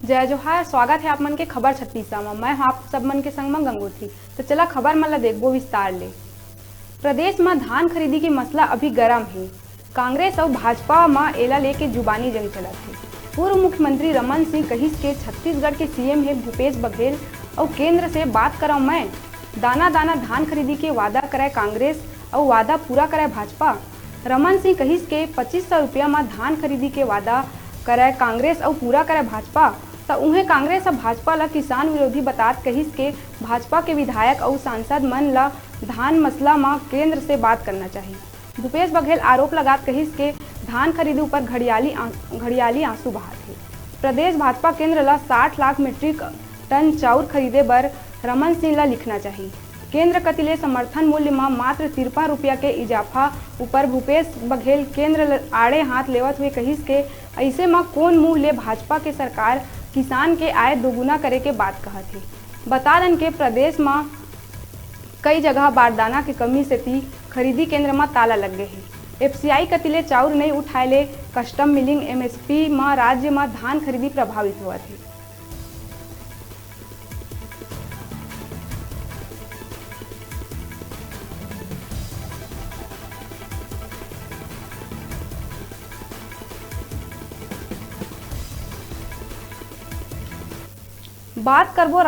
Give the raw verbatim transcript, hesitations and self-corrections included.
जय जोहार, स्वागत हे आप मन के खबर छत्तीसा म। मैं हूं आप सब मन के संग म गंगोत्री। त चला खबर मन ला देखबो विस्तार ले। प्रदेश म धान खरीदी के मसला अभी गरम हे। कांग्रेस अउ भाजपा म एला लेके जुबानी जंग चलत हे। पूर्व मुख्यमंत्री रमन सिंह कहिस के छत्तीसगढ़ के सीएम हे भूपेश बघेल अउ केंद्र से बात करव मैं। दाना दाना धान खरीदी के वादा करय कांग्रेस अउ वादा पूरा करय भाजपा। रमन सिंह कहिस के पच्चीस सौ रुपया म धान खरीदी के वादा करय कांग्रेस अउ पूरा करय भाजपा। त उहें कांग्रेस ह भाजपा ल किसान विरोधी बतात कहिस के भाजपा के विधायक अउ सांसद मन ल धान मसला म केंद्र से बात करना चाही। भूपेश बघेल आरोप लगात कहिस के धान खरीदी ऊपर घड़ियाली आं-, घड़ियाली आंसू बहात हे। प्रदेश भाजपा केंद्र ल साठ लाख मीट्रिक टन चाउर खरीदे बर रमन सिंह ल लिखना चाही। केंद्र कति ले समर्थन मूल्य म मात्र तिरपन रुपया के इजाफा ऊपर भूपेश बघेल केंद्र ल आड़े हाथ लेवत हुए कहिस के अइसे म कोन मुंह ले भाजपा के सरकार किसान के आय दोगुना करे के बात कहत हे। बता दन के प्रदेश म कई जगह बारदाना के कमी सेती खरीदी केंद्र म ताला लग गे हे। एफसीआई कति ले चाउर नइ उठाए ले कस्टम मिलिंग एमएसपी म राज्य म धान खरीदी प्रभावित होवत हे। बात करबो